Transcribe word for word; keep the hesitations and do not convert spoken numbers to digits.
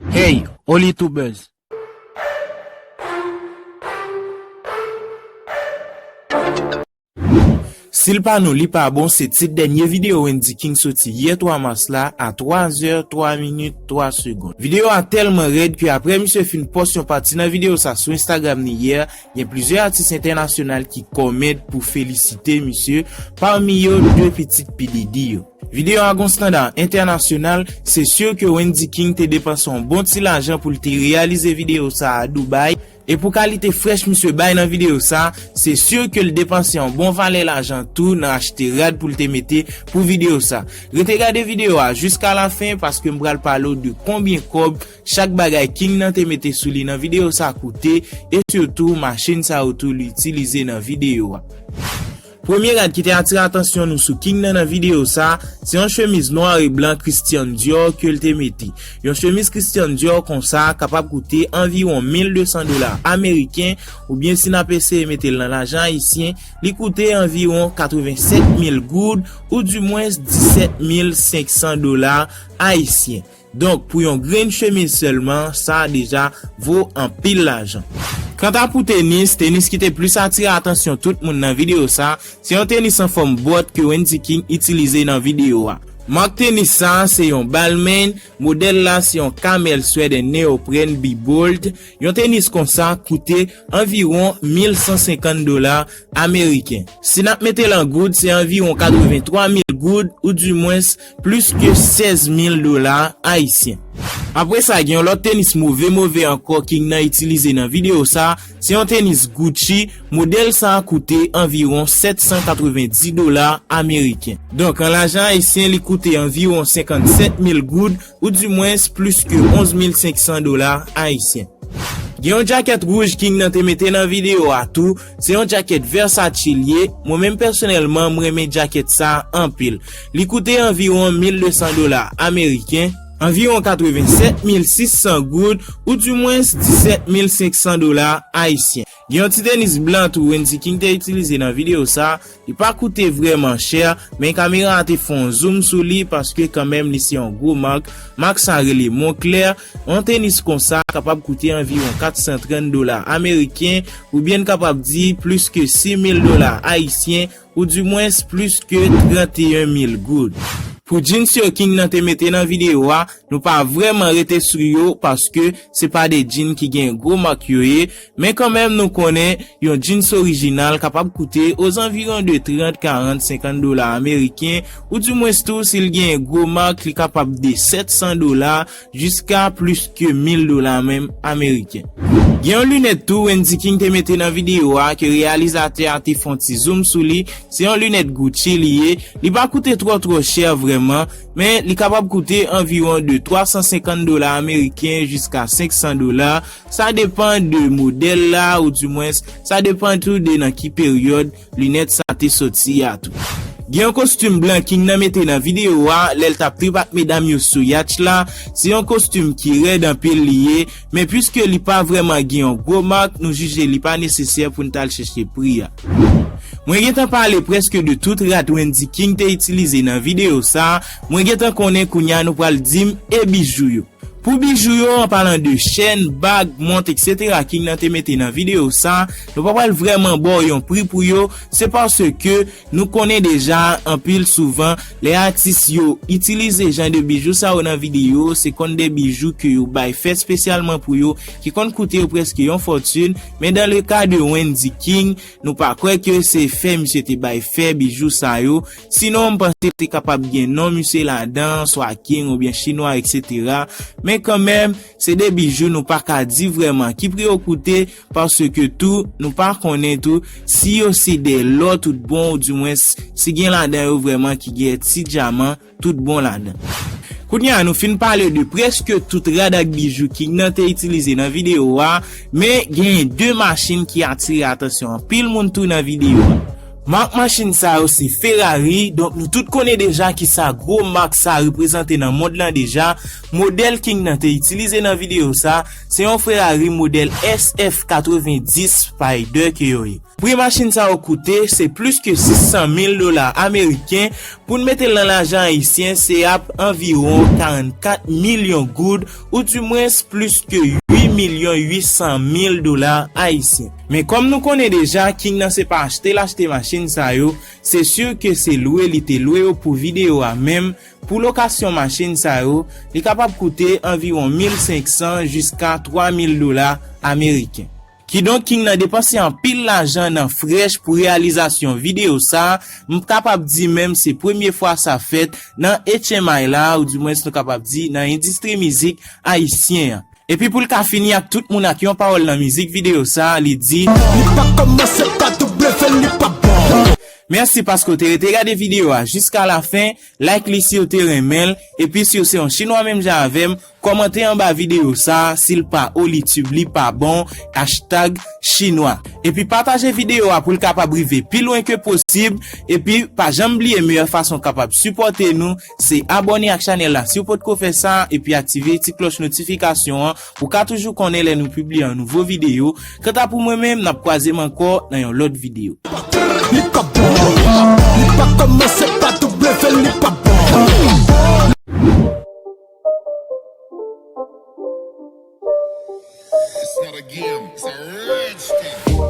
Hey, Oli Tubers. Si l pa nou, li pa bon, se tit dènye videyo Wendy King soti yè twa mas la a twa zè, twa minit, twa segonn. Videyo a tèlman rèd ke apre misye fin pòs yon pati nan videyo sa sou Instagram li yè, gen plizyè atis entènasyonal ki kòmèt pou felisite misye, pami yo de pitit P Diddy yo. Videyo a gon standa entènasyonal, se si ke Wendy King te depanse yon bon ti lajan pou l te reyalize videyo sa a Dubai. E pou kalite frèch misye bay nan videyo sa, se si ke l depanse yon bon valè lajan tou nan achte rad pou l te mete pou videyo sa. Rete gade videyo a jiska lafen paske m pral pale w de konbyen kòb chak bagay King nan te mete sou li nan videyo sa koute, e sitou machin sa yo tou li itilize nan videyo a. Premye rad ki te atire atansyon nou sou King nan nan videyo sa, se yon chemiz nwa e blan Christian Dior ke l te mete. Yon chemiz Christian Dior konsa kapab koute anviwon mil de san dola ameriken, oubyen si n ap eseye mete l nan lajan ayisyen, li koute anviwon katrevennsèt mil goud, oudimwens disèt mil senk san dola ayisyen. Donk, pou yon grenn chemiz sèlman, sa deja vo anpil lajan. Kanta pou tenis, tenis ki te plis atire atansyon tout moun nan videyo sa, se yon tenis an fòm bòt ke Wendy King itilize nan videyo a. Mak tenis sa se yon Balmain, modèl la se yon Camel Suede and Neoprene Be Bold. Yon tenis konsa koute anviwon mil san senkant dola ameriken. Si n ap mete l an goud, se anviwon katrevenntwa mil goud, oudimwens plis ke sèz mil dola ayisyen. Apre sa, gen yon lòt tenis move move ankò King nan itilize nan videyo sa, se yon tenis Gucci, modèl sa a koute anviwon sèt san katrevenndis dola ameriken. Donk, an lajan ayisyen, li koute anviwon senkannsèt mil goud, oudimwens plis ke onz mil senk san dola ayisyen. Gen yon djakèt wouj King nan te mete nan videyo a tou, se yon djakèt Versace li ye, mwen menm pèsonèlman m renmen djakèt sa anpil. Li koute anviwon mil de san dola ameriken, anviwon katrevennsèt mil sis san goud, oudimwens disèt mil senk san dola ayisyen. Gen yon ti tenis blan tou Wendy King te itilize nan videyo sa, li pa koute vrèman chè, men kamera a te fè yon zoom sou li paske kanmenm li se yon gwo mak. Mak sa rele Moncler. Yon tenis konsa kapab koute anviwon kat san trant dola ameriken, oubyen n kapab di plis ke sis mil dola ayisyen, oudimwens plis ke tranteyen mil goud. Pou jeans yo King nan te mete nan videyo a, nou pa vrèman rete sou yo paske se pa de jeans ki gen gwo mak yo ye, men kanmenm nou konnen yon jeans orijinal kapab koute ozanviwon de trant, karant, senkant dola ameriken, oudimwens tou si l gen gwo mak, li kapab de sèt san dola jiska plis ke mil dola menm ameriken. Gen yon linèt tou Wendy King te mete nan videyo a ke reyalizatè a te fè yon ti zoom sou li, se yon linèt Gucci li ye, li pa koute twò twò chè vrèman, men li kapab koute anviwon de twa san senkant dola ameriken jiska senk san dola, sa depann de modèl la, oudimwens, sa depann tou de nan ki peryòd linèt sa te soti a tou. Gen yon kostim blan King nan mete nan videyo a, lè l t ap trip ak medam yo sou yatch la, se yon kostim ki rèd anpil li ye, men piske li pa vrèman gen yon gwo mak, nou jije li pa nesesè pou n t al chèche pri a. Mwen gentan pale prèske de tout rad Wendy King te itilize nan videyo sa, mwen gentan konnen kounye a nou pral di m e bijou yo. Pou bijou yo, an palan de chèn, bag, mont, etsetera King nan te mete nan videyo sa, nou pa pral vrèman ba w yon pri pou yo, se paske nou konnen deja anpil souvan lè atis yo itilize jan de bijou sa yo nan videyo, se konn de bijou ke yo bay fè espesyalman pou yo, ki konn koute yo prèske yon fòtin, men dan le ka de Wendy King, nou pa kwè ke se fè misye te bay fè bijou sa yo, sinon m panse te kapab gen non misye ladan, swa King oubyen Chinwa, etsetera. Men kanmenm, se de bijou nou pa ka di vrèman ki pri yo koute, paske tou nou pa konnen tou si yo se de lò tout bon, oudimwens si gen ladan yo vrèman ki gen ti dyaman tout bon ladan. Kounye a nou fin pale de prèske tout rad ak bijou King nan te itilize nan videyo a, men genyen de machin ki atire atansyon anpil moun tou nan videyo a. Mak machin sa yo se Ferrari, donk nou tout konnen deja kisa gwo mak sa reprezante nan mond lan deja. Modèl King nan te itilize nan videyo sa, se yon Ferrari modèl S F katrevendis Spider ke yo ye. Pri machin sa yo koute, se plis ke sis san mil dola ameriken. Pou n mete l nan lajan ayisyen, se ap anviwon karannkat milyon goud, oudimwens plis ke uit milyon uit san mil dola ayisyen. Men kòm nou konnen deja, King nan se pa achte l achte machin sa yo, se si ke se lwe li te lwe yo pou videyo a menm. Pou lokasyon machin sa yo, li kapab koute anviwon mil senksan jiska twa mil dola ameriken. Kidonk, King nan depanse anpil lajan nan frèch pou reyalizasyon videyo sa a. M kapab di menm se premye fwa sa fèt nan H M I la, oudimwens nou kapab di nan endistri mizik ayisyen an. Epi pou l ka fini ak tout moun ak yon pawòl nan mizik videyo sa a, li di, Li pa kòmanse pa W, li pa bon. Mèsi paske w te rete gade videyo a jiska lafen. Like li si w te renmen l. Epi si w se yon chinwa menm jan avè m, kòmante anba videyo sa a, si l pa olitube, li pa bon, hashtag chinwa. Epi pataje videyo a pou l kapab rive pi lwen ke posib. Epi pa janm bliye meyè fason w kapab sipòte nou, se abòne ak chanèl la si w potko fè sa, epi aktive ti klòch notifikasyon an pou w ka toujou konnen lè nou pibliye yon nouvo videyo. Kanta pou mwen menm, n ap kwaze m ankò nan yon lòt videyo. Li pa bon. Li pa kòmanse pa W, li pa bon. It's not a game, it's a rich thing.